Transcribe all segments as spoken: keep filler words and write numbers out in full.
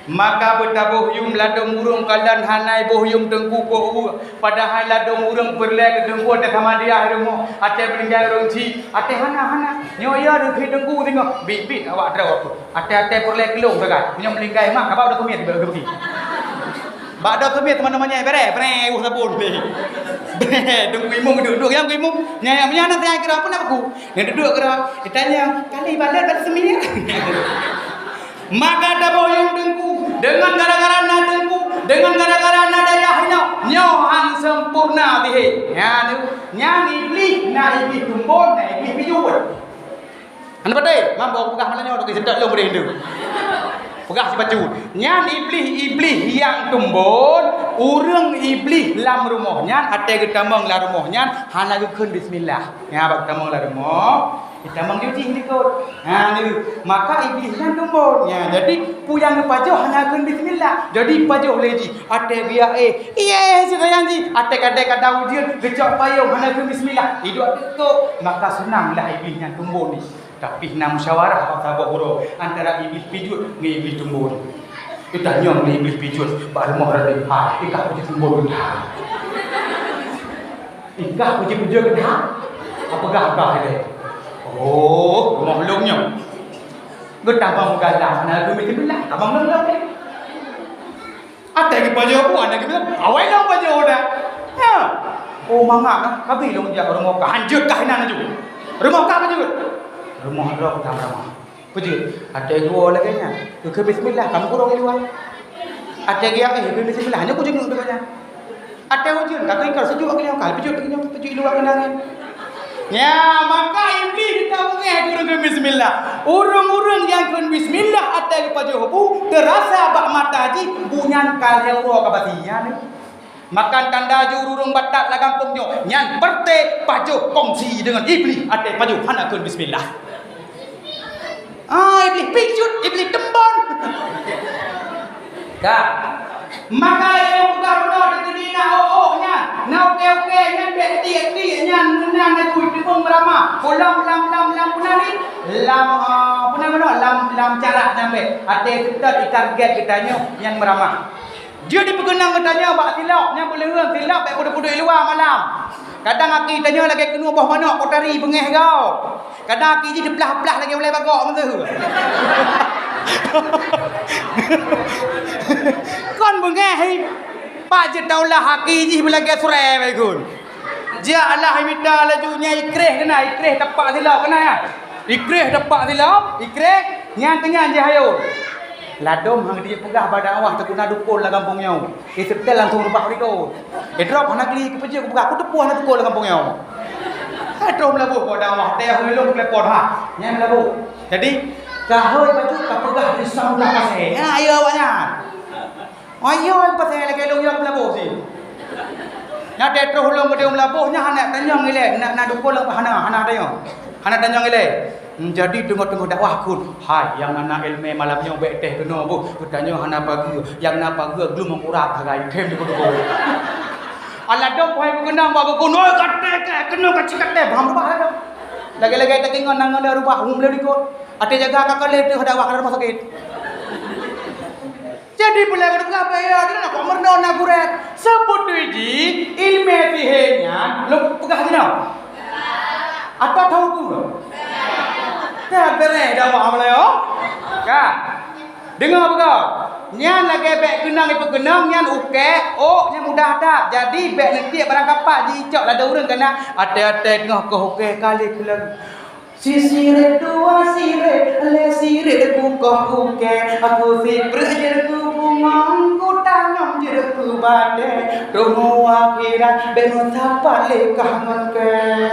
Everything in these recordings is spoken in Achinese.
Maka beutaboh yuem ladôm ureuëng kalon hana iboh yuem teungku keu ueh, padahai ladôm ureuëng peureulée keu teungku até sama dia rumoh, até meuninggai ureuëng cit, até hana, hana. Nyoe ya reukhi teungku singoh, bit-bit awak droe tu. Até-até peureulée keulong sagai. Meunyoe meuninggai mak, kaba udah keumiet bak geuki. Bak doh keumiet teuma-teuma nyai bereh, bereh, uh sabon. Bereh, teungku imum duek-duek, nyang imum. Nyai, nyai na saya kira apa nak aku? Nyang duek-duek kira, ditanya, kali balat bak semiet. Maka taboh yuem teungku, deungon gara-gara na teungku, deungon gara-gara na dayah inoe, nyoe han sempurna tihé. Nyan, nyan iblih, na iblih tumbon, na iblih pijôh. Hana patéh, mambo peugah malam nyoe, seudok lôn bri hindu. Peugah sipacut. Nyan iblih-iblih nyang tumbon, ureuëng iblih lam rumoh nyan, até geutamong lam rumoh nyan, hana geukheun bismillah. Nyan bak geutamong lam rumoh, geutamong di uji likot. Ha, ni. Maka iblih nyan tumbon. Nyan, jadi, peue nyang geupajoh hana geukheun bismillah. Jadi, pajoh lé jih. Até biak éh, ié, si sayang jih. Até kadai kada ujeuen, geucok payong, hana geukheun bismillah. Iduek teuk, maka seunang lah iblih nyan tumbon ni. Tapi na musyawarah bak saboh uroe antara iblih pijôh ngon iblih tumbon. Geutanyong lé iblih pijôh bak rumoh raden, "Hai, ikah peujeuet tumbon geudah? Ikah peujeuet-peujeuet geudah?" Peugah-peugah lé. Oh, rumoh lôn nyoe. Geutamong galah na geumeuteumeulah, tamong lôn-lôn lé. Até geupajoh buet, até geupajoh. Awai lôn pajoh dah. Ya. Oh, mangat nah, kabi lôn jak rumoh kah. Hanjeuet kah inan laju. Rumoh kah pajoh? Rumoh droe keu tamong. Pajoh. Até geuwoe lagée nyan. Geukheun bismillah, kamoe kurong di luwa. Até geuyak, eh, geukheun bismillah, nyoe kujeungeuk deungon nyan. Até ujeuen, ka keuingkar seujok lagée nyoe, ka pajoh lagée nyoe, pajoh di luwa keunan. Nya, maka iblih ka beungéh keu ureuëng kheun bismillah. Ureuëng-ureuëng nyang kheun bismillah até geupajoh bu, teurasa bak mata jih, bu nyan ka lhée uroe ka basi nyan. Maka tanda jih ureuëng batat lam gampông nyoe, nyan peureté pajoh kongsi deungon iblih até pajoh hana kheun bismillah. Ah, iblih pijôh, iblih teumbon. Ka. Maka lagée nyang peugah bunoe di keudina ôk-ôk nyan, na ukée-ukée nyan bék tiek-tiek nyan meunan laju teubong meuramah. Pulang lam, lam, lam, peue nan ni? Lam, ah, peue nan bunoe? Lam, lam carak nyan bék. Até seutôt itarget geutanyoe nyan meuramah. Jeuet jipeukeunong geutanyoe bak silop nyang beuleuheun, silop bék peuduek-peuduek i luwa malam. Kadang aki tanyoe lagée keunoe boh manok, kotari beungéh gob. Kadang aki jih diplah-plah lagée ulée bagok meuteue. Kon beungéh, pak jeuet taulah aki jih beulagée surée baikon. Jak lah mita laju nyan ikréh keunan, ikréh tapak silop keunan ya. Ikréh tapak silop, ikréh nyan keunan jih ayôn. Ladôm han geupeugah bak dakwah teuguna dukon lam gampông nyoe. Iseutôt langsung reubah rikot. Idrob hana kli kupeujeuet kupeugah, kuteupeue hana dukon lam gampông nyoe. Hai troh meulaboh bak dakwah, teuh meulong keulepon ha. Nyan meulaboh. Jadi, ka hôi bacut ka peugah di samudra pasé. Ha, ayo awaknyan. Ayo pasé lagée lôn nyang meulaboh sih. Nyan teuh troh lôn meudong meulaboh nyan hana tanyong ilée, na, na dukon lam hana, hana tanyong. Hana tanyong ilée. Hmm, jadi teungoh-teungoh dakwah kheun, "Hai, nyang na iéleumé malam nyoe bék teuh keunoe boh, geutanyoe hana pageue, nyang na pageue glum meukurat sagai, khem dukon-dukon." Alah dong poh hai geukeunong bak geukeunong, "Oi, ka teuh, ka keunoe ka cit ka teuh, bang reubah dah." Lagée-lagée takingon nanggroe reubah, hum lé likot. Até jaga ka kaleh teuh dakwah ka rumoh sakét. Jadi, peulai geupeugah bak ia, "Keuneuk kok meurunoe na gurée?" Seubeutôi jih, iéleumé sihé nyan lôn peugah jinoe. Atawa tahu peue? Ka beureh dah mak meulayeue. Ka. Deungoe peugah. Nyan lagée bék keunong ipeukeunong nyan ukée, ôk nyan mudah that. Jadi, bék neutiek barang kapak jicok ladôm ureuëng keunan. Até-até teungoh keuh ukée ka lheueh keulong. Sisirét dua sirét, lhée sirét kukoh ukée, aku sipreuk jeuet keu bungong, kutanom jeuet keu batée, troh akhirat bék meusapat lé kah ngon kée.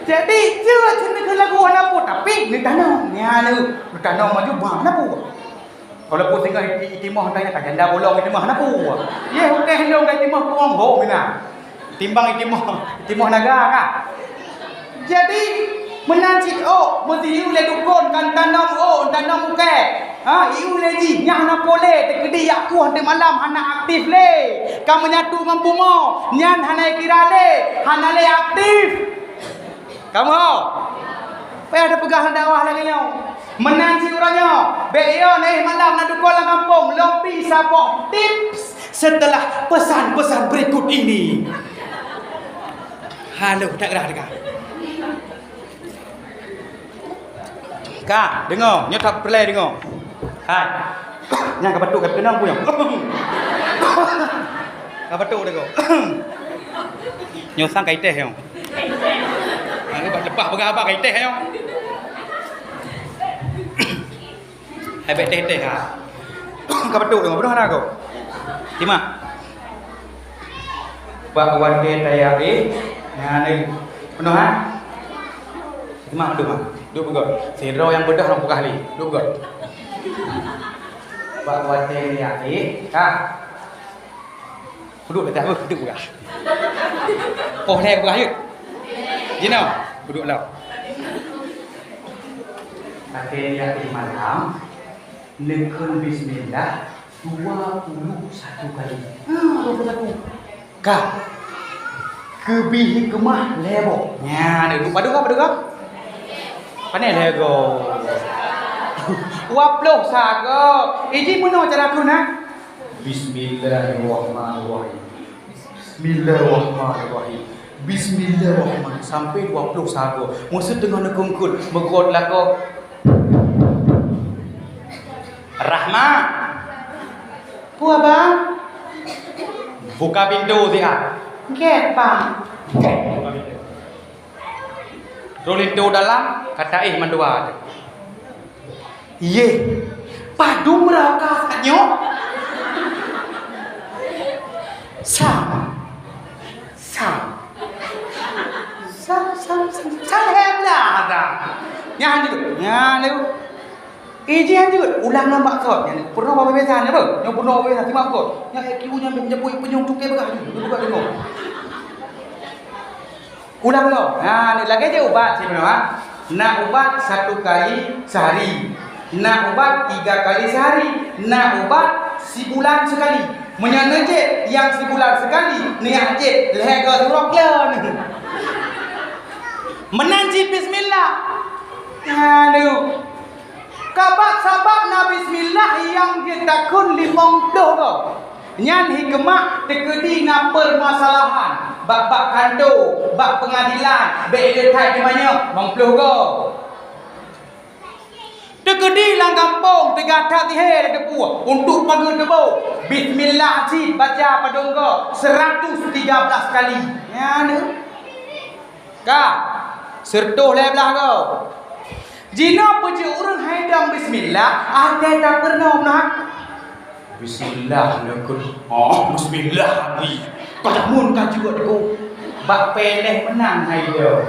Jadi, jeuet sini keu lagu hana peue, tapi neutanom, nyan neutanom maju bah hana peue. Walaupun singoh i-, i-, itimoh nyan ka janda bolong itimoh hana peue. Yeh, ukeue lôn ka itimoh puong ho mina. Timbang itimoh, itimoh naga ka. Jadi, meunan cit ôk, meusiyue lé dukon kan tanom ôk, tanom ukée. Ha, iyue lé jih, nyan hana polé, teukeudi jak kueh teumalam hana aktif lé. Ka menyatu ngon bumoe, nyan hana ikira lé, hana lé aktif. Kamoe. Payah tapeugah lam dakwah lagèe nyoe. Meunan cit uroe nyoe, bèk yo neh malam na dukon lam gampông, lôn pi saboh tips setelah pesan-pesan berikut ini. Halo, tak gerah teuka. Ka, deungö, nyoe that peureulèe deungö. Hai. Nyang ka batuk ka keunong peue nyoe? Ka batuk deungö. Nyoe sang ka iteh nyoe. Nyoe leupah peugah haba ka iteh nyoe. Hai bèk teh-teh ha. Ka beutôi deungon, beudôh hana ko. Simak. Bak watèe tajak éh, nyan lé. Peunoh ha? Simak beudôh ha. Duek beugöt. Sidroe nyang beudôh nyang peugah lé. Duek beugöt. Bak watèe tajak éh, ka. Peuduek dah, peuduek peugah. Poh lhèe peugah yeuh. Jinoe, peuduek lom. Akhé nyan malam, neukheun bismillah dua puluh satu kali. Ha, dua puluh satu. Ka. Keubi hikmah lhèe boh. Nyan, duek padum ka, padum ka? Pane lhèe go. Dua puluh sagoe. Iji meunoe cara kheun, ha? Bismillahirrahmanirrahim. Bismillahirrahmanirrahim. Bismillahirrahmanirrahim. Sampai dua puluh sagoe. Meuseu teungoh neukheun-kheun, meugot lakoe. Rahma. Peue, Abang? Buka pintu, siat. Gèt, Bang. Gèt. Buka pintu. Roh linto dalam, ka taéh mandua teuh. Yeh, padum raka saat nyoe? Sam. Sam. Sam, sam, sam. Sam lhèe blah dah. Nyan jeuet, nyan jeuet. Eh, jihan jeuet. Ulang lom bak sot. Nyan peurunoe bak biasa, nyan beuh. Nyoe peurunoe bak biasa, simak beuh. Nyan I Q nyan nyoe peunyueng cukai bagah nyoe. Nyoe buka deungoe. Ulang lom. Ha, ni lagèe jih ubat sinoe, ha. Na ubat satu kali sehari. Na ubat tiga kali sehari. Na ubat sibulan sekali. Meunyoe neujieb nyang sibulan sekali, neujak jieb lhèe go siuroe keu lôn. Meunan cit bismillah. Aduh. Sabab-sabab na bismillah nyang geutakheun limong ploh goe. Nyan hikmah teukeudi na peumasalahan bak, bak kantô, bak peungadilan, bèk le that teumanyong limong ploh goe. Teukeudi lam gampông teuga that tihé teupeue untuk pageue teuboh, bismillah cit baca padum goe, seratus tiga belas kali. Nyan. Ka, siratoh lhèe blah goe. Jinoe peujeuet ureueng hai dong bismillah, até tapeurunoe meunan. Bismillah neukheun. Oh, bismillah lagi. Ka jameun ka jeuet ku. Bak péléh meunan hai dong.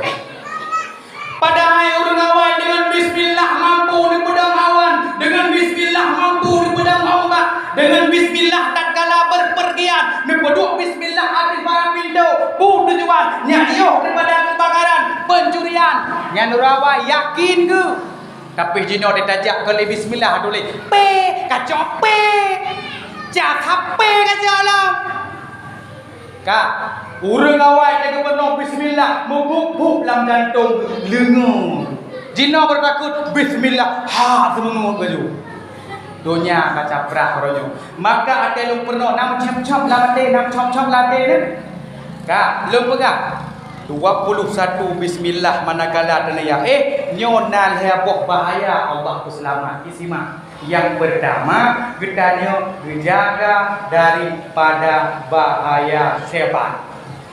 Padahai ureueng awai deungon bismillah mampu neupeudong awan, deungon bismillah mampu neupeudong ombak, deungon bismillah tatkala berpergian, neupeuduek bismillah ateueh barang pintoe, peue tujuan, nyan yoh daripada keubakaran, pencurian. Nyan ureueng awai yakin geuh. Tapi jinoe teutajak keu lé bismillah tuléh, pé, kacok pé. Cak sapé kacok lom. Ka, ureueng awai lagèe geupeunong bismillah, meubuet-buet lam jantong leungeue. Jinoe beutakot bismillah, ha, seumeungeut baju. Donya ka caprak uroe nyoe. Maka até lôn peurunoe na meucop-cop lam até, na meucop-cop lam até nyan. Ka, lôn peugah, dua puluh satu bismillah manakala teuneuk, eh, nyoe na lhèe boh bahaya Allah peuseulamat. Isimak. Nyang peurtama, geutanyoe geujaga daripada bahaya syaitan.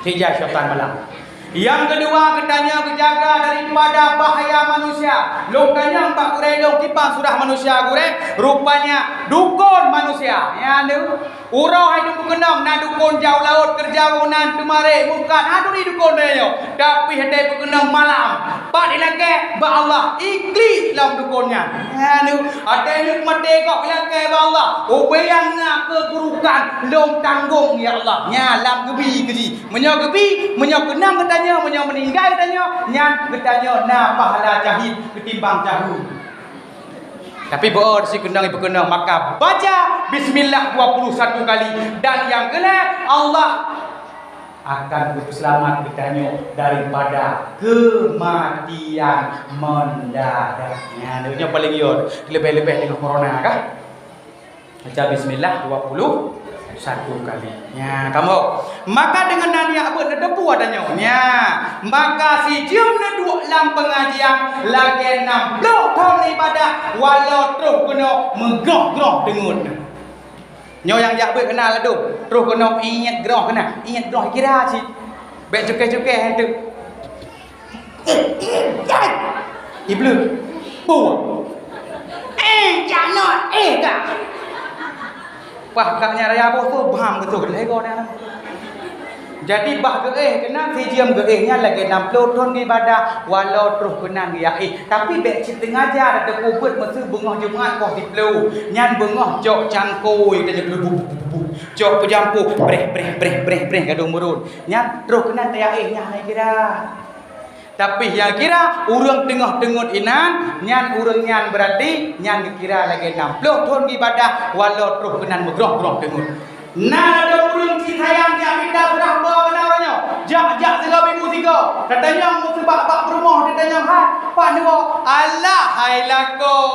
Sijak syaitan malam. Nyang keudua, geutanyoe geujaga daripada bahaya manusia. Lôn tanyong bak gurèe lôn kiban surah manusia gurèe, rupanya dukon manusia. Nyan tu. Uroe hai dum peukeunong na dukon jauh laôt keureuja bangunan teumarek mungkat, hana turi dukon lagèe nyoe. Tapi hana peukeunong malam. Pat ilakèe bak Allah, iklik lom dukon nyan. Aduh, até lheueh maté gob ilakèe bak Allah. Ubé nyang na keuburukan lôn tanggong ya Allah. Nyan lam geubi keu jih. Meunyoe geubi, meunyoe keunong geutanyoe, meunyoe meuninggai geutanyoe, nyan geutanyoe na pahala syahid keutimbang syahid. Tapi beu di sikeunong ipeukeunong, maka baca bismillah dua puluh satu kali. Dan nyang keulhèe, Allah akan geupeuseulamat geutanyoe daripada keumatian mendadak. Nyan, nyoe paleng yo, leubeh-leubeh teungoh corona kah? Baca bismillah dua puluh satu kali. Nya, kamoe. Maka deungon nan jak beuet neuteupeue tanyoe. Nya, maka sijeuem neuduek lam peungajian lagèe nam ploh thon ibadah, walau troh keunoe meugroh-groh deungon. Nyoe nyang jak beuet keunan ladôm, troh keunoe ingat groh keunan, ingat groh kira cit. Bèk cukèh-cukèh han teuk. Ibleue. Beuh. Eh, jak nyoe, eh, ka. Wah, ka nyan raya boh tu, bham beutôi lé goe nyan. Jadi, bah geuéh keunan, sijeuem geuéh nyan lagèe nam ploh thon geuibadah, walau troh keunan geuéh. Tapi bèk cit teungaja tateupeue beuet meuseu beungoh Jumat poh siplôh. Nyan beungoh cok cangkôi, cok peujampu, breh, breh, breh, breh, breh, gadôh meuron. Nyan troh keunan taéh nyan hai kira. Tapi nyang kira ureueng teungoh teungeut inan, nyan ureueng nyan beurati nyan geukira lagèe nam ploh thon geuibadah, walau troh keunan meugroh-groh teungeut. Na ladôm ureueng cit sayang jak pinda surah ba keunan uroe nyoe. Jak-jak sigoe minggu sigoe. Tatanyong meuseubak bak peurumoh tatanyong, "Hai, pat neuwoe?" "Alah, hai lakoe."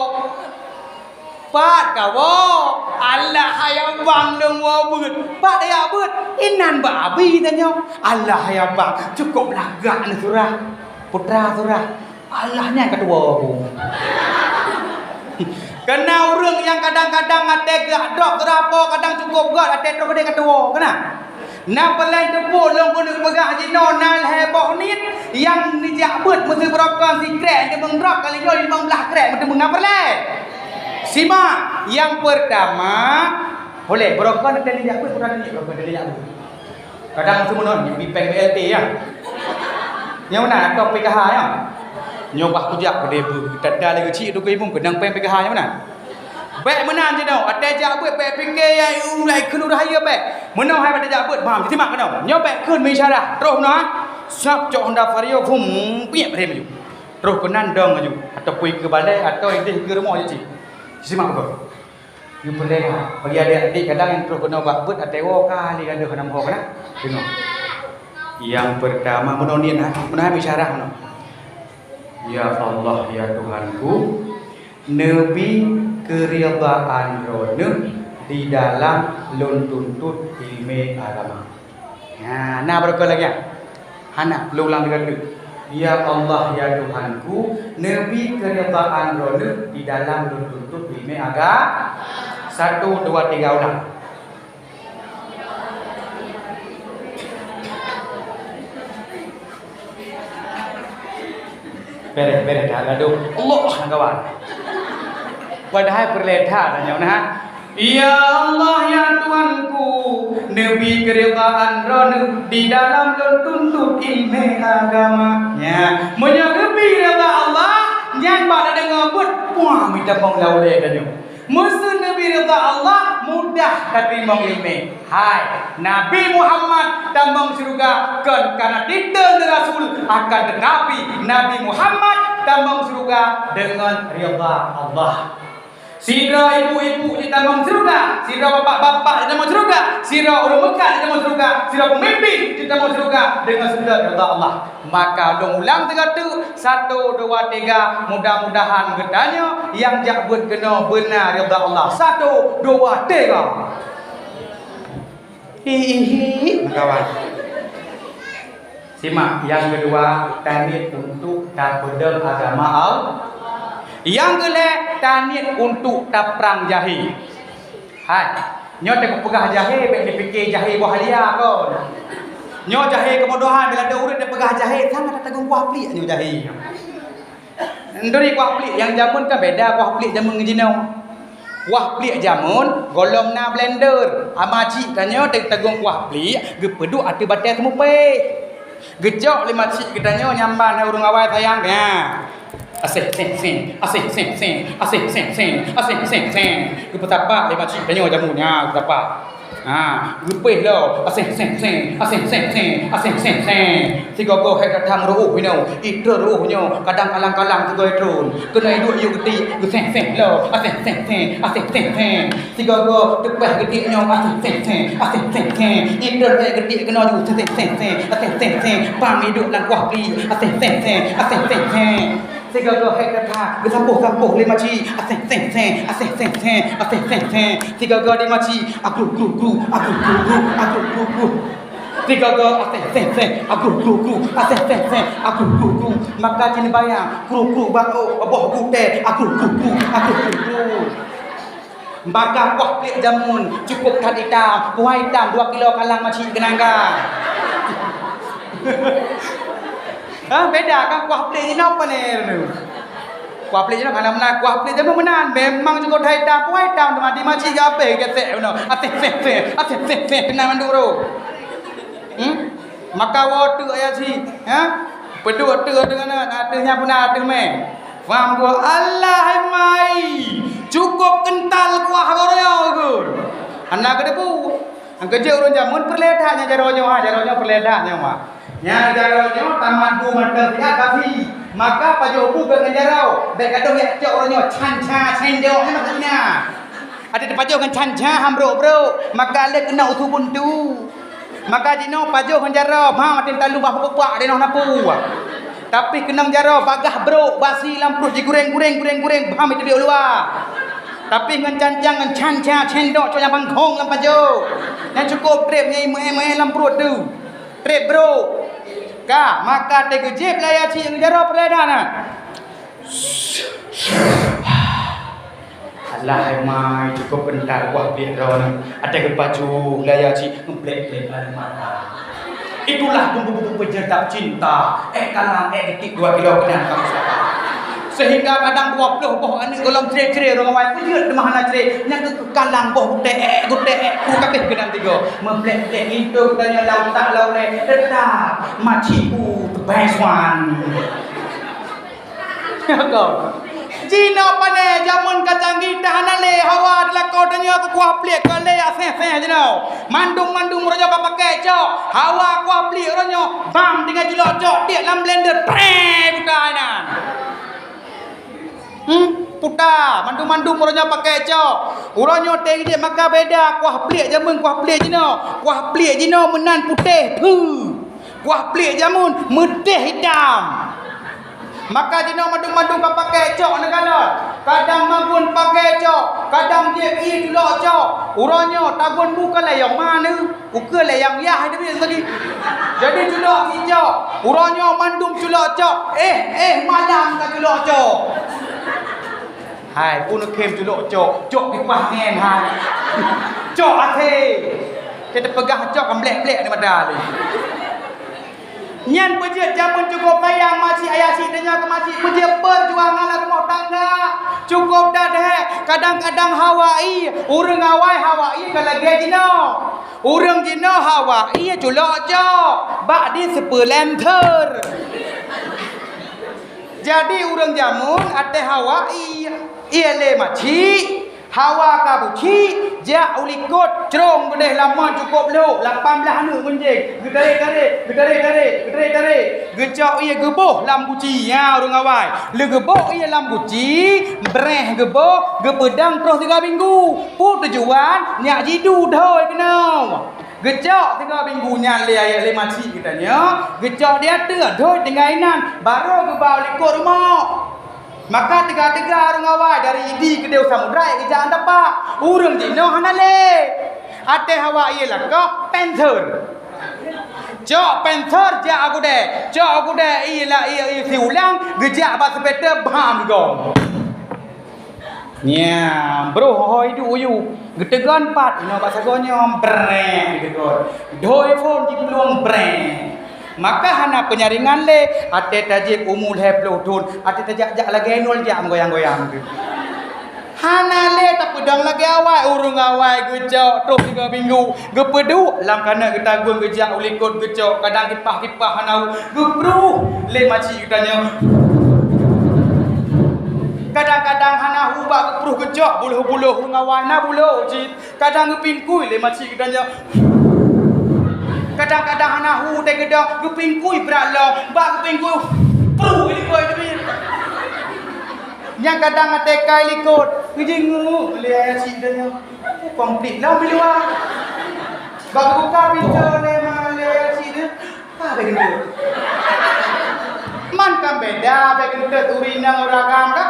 "Pat kawoe?" "Alah, hai abang lôn woe beuet." "Pat tajak beuet?" "Inan bak abi tanyoe." "Alah, hai abang, cukôp lagak neusurah, putra surah." "Alah, nyan keutua aku." Keunan ureueng nyang kadang-kadang até geuh drop surah po, kadang cukôp göt até troh keudéh keutua. Keunan? Na peureulèe teupeue lôn keuneuk peugah jinoe na lhèe boh niet nyang neujak beuet meuseu beurokon sikrek, teumeung drob kali nyoe limong blaih krek meuteumeung na peureulèe. Simak, nyang peurtama, oleh beurokon teuh neujak beuet, bukan neujak beuet. Kadang meuseu meunan, nyang bipeng B L T ya. Nyang meunan atau P K H ya. Nyoe bah kujak keudéh beuet, tanda lagèe cit tu keu imum keunong peng P K H nyang meunan. Bèk meunan jinoe, watèe jak beuet bèk pike ya, ulai kheun udah ya bèk. Meunoe hai watèe jak beuet, bang, simak keunoe. Nyoe bèk kheun meuisyarah. Troh meunoe, sab cok Honda Vario, vum, piep rem laju. Troh keunan dong laju. Atau pui keu balai, atau idéh keu rumoh je cit. Simak beutôi. Nyoe peureulèe bagi adék-adék kadang nyang troh keunoe bak beuet, até woe ka lé gadoh hana meuho keunan. Deungö. Nyang peurtama, meunoe niet na, meunoe hai meuisyarah meunoe. Ya Allah, ya Tuhanku, neubi keuridaan Droeneuh di dalam lôn tuntot ileumèe agama. Nah, na beureukat lagèe nyan? Hana, lôn ulang lagèe nyoe. Ya Allah, ya Tuhanku, neubi keuridaan Droeneuh di dalam lôn tuntot ileumèe agama. Satu, dua, tiga, ulang. Bereh, bereh that ladôm. Allah, na kawan. Padahai peureulèe that nyoe na. Ya Allah, ya Tuhanku, neubi keuridaan Droeneuh di dalam lôn tuntot ileumèe agama. Nya, meunyoe geubi rida Allah, nyan bak tadeungö beuet, puah mita bong laulée tanyoe. Meuseu neubi rida Allah, mudah tateurimong ileumèe. Hai, Nabi Muhammad tamong syeuruga kon karena titel rasul, akan teutapi Nabi Muhammad tamong syeuruga deungon rida Allah. Sidroe ibu-ibu jitamong syeuruga, sidroe bapak-bapak jitamong syeuruga, sidroe ureueng meukat jitamong syeuruga, sidroe peumimpin jitamong syeuruga deungon sidroe rida Allah. Maka lôn ulang sigoe teuk, satu, dua, tiga, mudah-mudahan geutanyoe nyang jak beuet keunoe beuna rida Allah. Satu, dua, tiga. Hihi, meukawan. Simak, nyang keudua, taniet untuk tapeudong agama Allah. Nyang keulhèe, taniet untuk taprang jahé. Hai, nyoe tapeugah jahé, bèk neupiké jahé boh halia kon. Nyoe jahé keubodohan, bila ada ureueng tapeugah jahé, sangat tatagong kuah pliek nyoe jahé. Nduri kuah pliek nyang jameun kan beda kuah pliek jameun ngon jinoe. Kuah pliek jameun gohlom na blender. Ama cik tanyoe teuk tagong kuah pliek geupeuduek ateueh batèe teumupéh. Geucok lé ma cik geutanyoe nyamban hai ureueng awai sayang. Nya. Aseh seh seh, aseh seh seh, aseh seh seh, aseh seh seh. Geupeutapa lé ma cik tanyoe jameun nya, geupeutapa. Ha, geupéh lom, aseh seh seh, aseh seh seh, aseh seh seh. Sigoe-goe hék that-that meuruôh inoe, itrôn ruôh nyoe, kadang kalang-kalang sigoe itrôn. Keunoe iduek yue geutik, geuseh seh lom, aseh seh seh, aseh seh seh. Sigoe-goe teupah geutik nyoe, aseh seh seh, aseh seh seh. Itrôn hék geutik keunoe ju, seh seh seh, aseh seh seh. Pam iduek lam kuah pli, aseh seh seh, aseh seh seh. Sigoe-goe hék that-that, geusampôh-sampôh lé maci, aseh seh seh, aseh seh seh, aseh seh seh. Sigoe-goe di maci, agruh gruh gruh, agruh gruh gruh, agruh gruh gruh. Sigoe-goe aseh seh seh, agruh gruh gruh, aseh seh seh, agruh gruh gruh. Maka cit neubayang, kru-kru bak ôk, boh gutèe, agruh gruh gruh, agruh gruh gruh. Maka kuah pliek jameun cukôp that itam, kuah itam dua kilo kalang maci geunangga. Ha, beda kan kuah pliek jinoe pane tu. Kuah pliek jinoe hana meunan, kuah pliek jameun meunan, memang cukôp that itam, kuah itam teuma di maci gabeh gesek bunoe. Aseh seh seh, aseh seh seh, keunan mandum roh. Hmm? Maka woe teuk ayah cit, ha? Peuduek teuk deungon ateueh nyan puna ateueh mé. Faham geuh? Alah hai mai, cukôp keuntal kuah goroe geuh. Hana keudeubu. Nyang keujeuet ureueng jameun peureulèe that nyan jaroe nyoe ha, jaroe nyoe peureulèe that nyoe ha. Nyan jaroe nyoe tamat bu mantong siat basi. Maka pajoh bu ngon jaroe, bèk gadôh jak cok uroe nyoe can-ca cendok nyan maksudnya. Adak tapajoh ngon can-ca han brôk-brôk, maka lé keunoe usu buntu. Maka jinoe pajoh ngon jaroe, bham até talu bah peupak dinoe na peue. Tapi keunong jaroe bagah brôk, basi lam pruet jigureng-gureng, gureng-gureng, bham itu di luwa. Tapi ngon can-ca, ngon can-ca cendok cok nyang banghong lam pajoh. Nyang cukôp trép nyang imeu'èh-meu'èh lam pruet tu. Trép brôk. Ka, maka teugeujép laya cit ngon jaroe peureulèe that na. Alah hai mai, cukôp keuntal kuah pliek droeneuh. Até geupajoh laya cit ngeblek-blek lam mata. Itulah bumbu-bumbu penyedap cinta. Ék kalang, ék geutik dua kilo keunan kamoe sapa. Sehingga kadang dua ploh boh aneuk gohlom cre-cre ureueng awai, peujeuet teuma hana cre. Nyang keu kalang boh gutèe ék, gutèe ék, kru kabeh keunan tiga. Meublek-blek linto geutanyoe lam utak lam ulèe, teutap maci bu the best one. Jinoe pane jameun ka canggih, dah hana lé hawa di lakoe tanyoe keu kuah pliek ka lé jak seh-seh jinoe. Mandum-mandum uroe nyoe ka pakai cok. Hawa kuah pliek uroe nyoe bam tinggai culok cok tiek lam blender, preh, buka inan. Hmm, puta, mandum-mandum uroe nyoe pakai cok. Uroe nyoe teuh jih maka beda kuah pliek jameun kuah pliek jinoe. Kuah pliek jinoe meunan putéh, phe. Kuah pliek jameun meutéh itam. Maka jinoe mandum-mandum ka pakai cok neukalon. Kadang magun pakai cok, kadang jieb ie culok cok. Uroe nyoe tagun bu ka lé nyang ma neuh, ukeue lé nyang yah teubiet lagi. Jadi culok si cok. Uroe nyoe mandum culok cok. Eh, eh, malam ka culok cok. Hai, pun khem culok cok, cok kipah ngen hai. Cok até. Kita peugah cok ka mlek-mlek di mata lé. Nyan peujeuet jameun cukôp sayang maci ayah cit tanyoe keu maci peujeuet peujuangan lam rumoh tangga. Cukôp that hé, kadang-kadang hawa ie, ureueng awai hawa ie ka lagèe jinoe. Ureueng jinoe hawa ie culok cok, bak di seupeu lenter. Jadi ureueng jameun até hawa ie, ie lé maci, hawa ka buci, jak u likot, crông keudeh lam mon cukôp lhok, lapan blaih aneuk meunjéng, geutarek-tarek, geutarek-tarek, geutarek-tarek, geucok ie geuboh lam guci, nyan ureueng awai. Lé geuboh ie lam guci, breh geuboh, geupeudong troh tiga minggu. Peue tujuan? Nyak jidu dhôi keunoe. Geucok tiga minggu nyan lé ayah lé maci geutanyoe, geucok di ateueh, dhôi tinggai inan, barô geuba u likot rumoh. Maka teuga-teuga ureueng awai dari Idi keudeh u Samudra geujak ngon tapak. Ureueng jinoe hana lé. Até hawa ie lakoe penser. Cok penser jak u gudée. Cok u gudée ie la ie, ie siulang geujak bak seupete bam gom. Nyan, broh ho iduek u yue. Geuteugon pat inoe bak sagoe nyoe, breh geuteugon. Dhôi phon jiplueng, breh. Maka hana peunyaringan lé, até tajieb umu lhèe ploh thon, até tajak-jak lagèe nol jak meugoyang-goyang tu. Hana lé tapeudong lagèe awai, ureueng awai geucok troh tiga minggu, geupeuduek lam kaneuk geutagun geujak u likot geucok, kadang kipah-kipah hana u, geupruh lé maci geutanyoe. Kadang Kadang hana hu bak geupruh geucok, buloh-buloh ngon awai na buloh cit. Kadang geupingkui lé makcik geutanyoe. Kadang-kadang hana hu teuh geudong, geupingkui brat lom, bak geupingkui, pruh likot teubiet. Nyang kadang até kai likot, geujinguk lé makcik geutanyoe. Komplit lom di luwa. Bak geubuka pintoe lé ma-, lé makcik geutanyoe. Ah, bèk geunteut. Man kan beda bèk geunteut ureueng inong ureueng agam kan?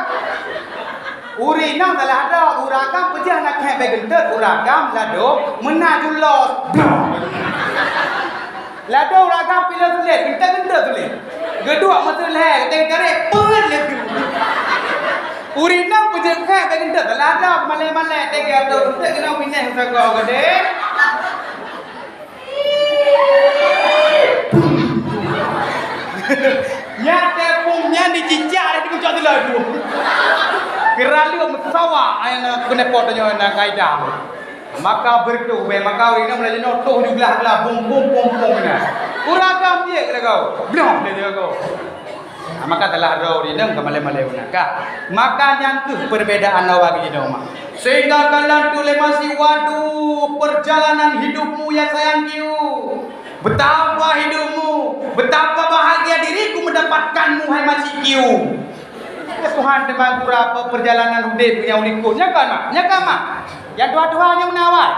Ureueng inong salah droe, ureueng agam peujeuet na khèk bèk geunteut, ureueng agam ladôm meunan ju los. Ladôm ureueng agam piléh sulet, geunteut-geunteut sulet. Geuduek meuteulhèe, teutarek, peuet laju. Ureueng inong peujeuet khèk bèk geunteut, salah droe, malèe-malèe, teuga tu, geunteut keunoe binéh sagoe geude. Nyan tepung nyan dicicak lé di pucok teuleu tu. Keuraleueng meusawa, ai na keuneupot tanyoe na kaidah. Maka beureutoh bèe, maka ureueng inong meulajeunong toh jublah-blah, bum, bum, bum, bum na. Ureueng agam jeuet lagèe, bloh lé lagèe. Nah, maka salah droe ureueng inong ka malèe-malèe meunan ka. Maka nyan kheueh perbedaan awak ngon jinoe mak. Sehingga ka lheueh lé masih, waduh, perjalanan hidupmu ya sayangku. Betapa hidupmu, betapa bahagia diriku mendapatkanmu hai makcik kiu. Ya Tuhan, teuma gura apa perjalanan udép nyang likot. Nyan kan mak, nyan kan mak. Nyang tuha-tuha nyang meunawai.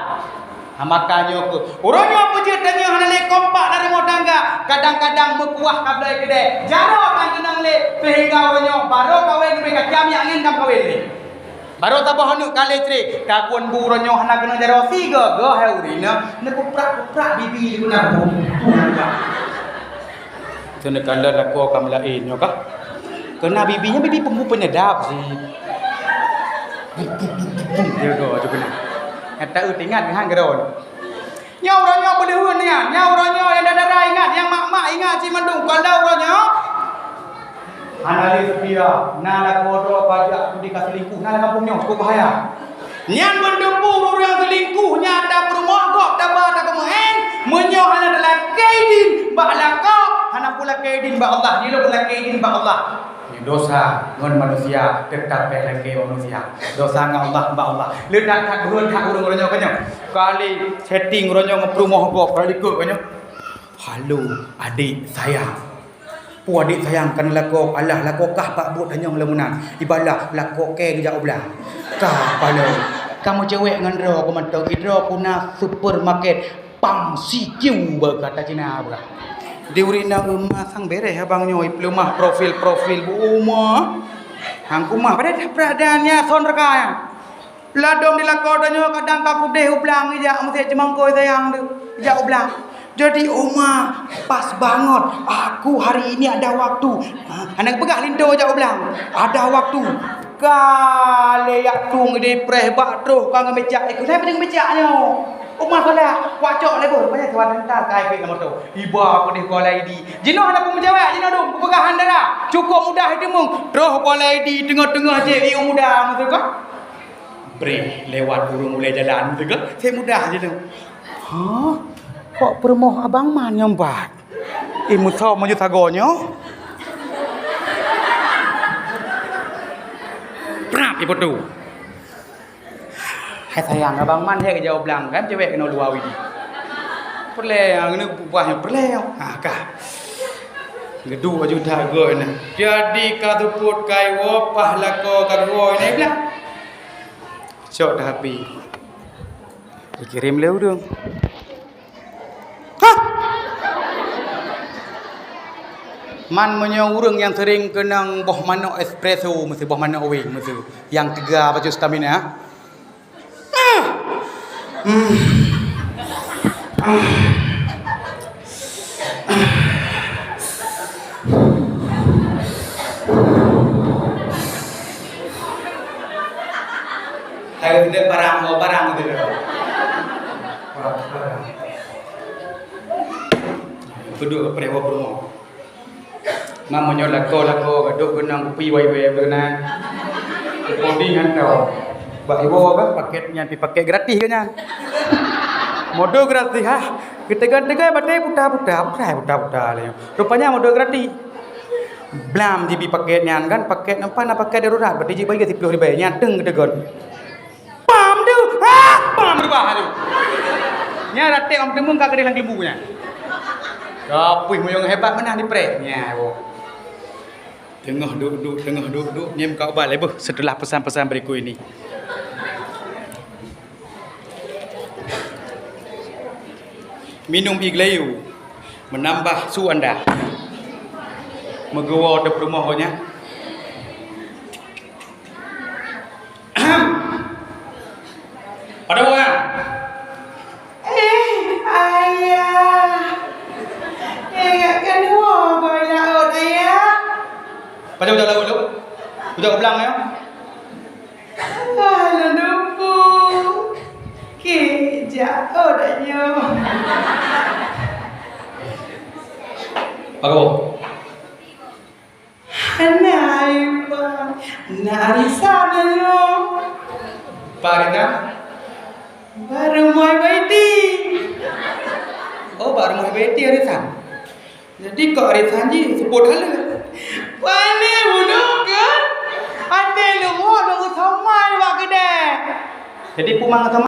Ha, maka nyoe keuh, uroe nyoe peujeuet tanyoe hana lé kompak lam rumoh tangga, kadang-kadang meukuah ka bloe keudè, jaroe tan keunong lé, sehingga uroe nyoe barô kawén geubri kacam nyang angén ka meukawen lé. Barô saboh aneuk ka lé cré, ka keuneuk bu uroe nyoe hana keunong jaroe sigoe-goe hai ureueng inong, neupuprak-puprak bibi di guna bu. Keuneuk kala lakoe ka meulaén nyoe kah? Keunan bibi nyan bibi peunggu penyedap sih. Bum, bum, bum, bum, bum. Ya, go, tu keunan. Nyang taeu ingat nyan keudroe. Nyoe uroe nyoe beuleuheun nyan, nyoe uroe nyoe nyang dara-dara ingat, nyang mak-mak ingat cit mandum. Kalau uroe nyoe, hana lé seutia, na lakoe droe bajak pudi ka selingkuh, na lam kampung nyoe, cukup bahaya. Nyan meunteupeu ureueng selingkuh nyan tapeurumoh gob taba takeumeu'en, meunyoe hana talakée idin bak lakoe, hana peulakée idin bak Allah, jilôn lakée idin bak Allah. Dosa ngon manusia teutap bèk lakée manusia. Dosa ngon Allah bak Allah. Le that-that beuheuet that ureueng-ureueng nyoe ka nyoe. Kali setting ureueng nyoe ngon peurumoh gob, kali likot ka nyoe. Halo, adik sayang. Peue adik sayang, kan lakoe, alah lakoe kah bak buet tanyong lom meunan. Ibalah lakoe kèe geujak u blang. Kah paloe. Kamoe cewek ngon droe ku mantong, i droe ku na supermarket Pam Sikiu bak kata Cina bak. Di ureueng inong eumah sang beres abang nyoe, ipeuleumah profil-profil bu uma. Hang kumah pada dah peradan ya son reka ya. Ladôm di lakoe tanyoe kadang ka keudeh u blang ijak, meusé ceumangkôi sayang tu ijak u blang. Jadi, "Oma, pas banget, aku hari ini ada waktu." Ha, hana geupeugah linto jak u blang. Ada waktu. Ka lé jak tueng di preh bak troh ka ngeumicak ikeu. Saya peudeung micak nyoe. Oma salah, wak cok lé boh, banyak tuan rental kai pih nama tu. Iba aku di kuala idi. Jinoe hana peumeujaweub jinoe dum, peugah handara. Cukup mudah itu mung. Troh kuala idi teungoh-teungoh jih ieu muda meutuka. Breh lewat ureueng ulèe jalan teuka, saya mudah je tu. Hah? Kok peurumoh abang man nyang bat? Eh, musau maju sagoe nyoe. Prap ipotu. Hai sayang, abang man hai geujaweueb blang kan cewek keunoe luwa widi. Peureulèe, keuneuk buah nyang peureulèe. Ha kah. Geuduek aju that goe nyan. Jadi ka seupôt kai woe pah lakoe ka geuwoe nyan blang. Cok dah api. Dikirém lé ureueng. Hah! Man meunyoe ureueng nyang sering keunong boh manok espresso, meusti boh manok weng, meusti nyang teuga bacut stamina. Ah! Hmm. Ah. Hai, udah barang, mau barang gitu loh. Barang, barang. Kedua, peré wa promo. Mak meunyoe lakoe-lakoe gadôh keunong kupi wai-wai beuna. Podi nyan tau. Bak iwoe kan paket nyan pi paket gratis ke nyan. Mode gratis ha. Geutegan-tegan batée puta-puta, puta-puta lé. Rupanya mode gratis. Blam jibi paket nyan kan, paket nampak na paket darurat, berarti jibagi siploh ribèe, nyan teung geutegon. Pam tu, ha, pam rubah tu. Nyan raték lam teumung ka keudeh lam keumbu nyan. Tapi muyong hebat meunan di preh. Nyan, oh. Teungoh duek-duek, teungoh duek-duek, nyan ka ubah lé beuh setelah pesan-pesan berikut ini. Minum ié gelayu menambah su anda. Meuguwoe teuh peurumoh gobnyan. Pada orang. Eh, ayah. Ingat kan dua boy laut, ayah? Pajan udah laut tu? Udah ublang ya? Wah, lôn dumpuk. Kejak, oh, dak nyoe. Bagus. Hana, Pak. Na arisan nyoe. Pak arisan? Baru moi baiti. Oh, baru moi baiti arisan. Jadi kok arisan jih seupôt haleue. Pane bunoe kan? Até leumo lôn sama bak keudè. Jadi puma ngon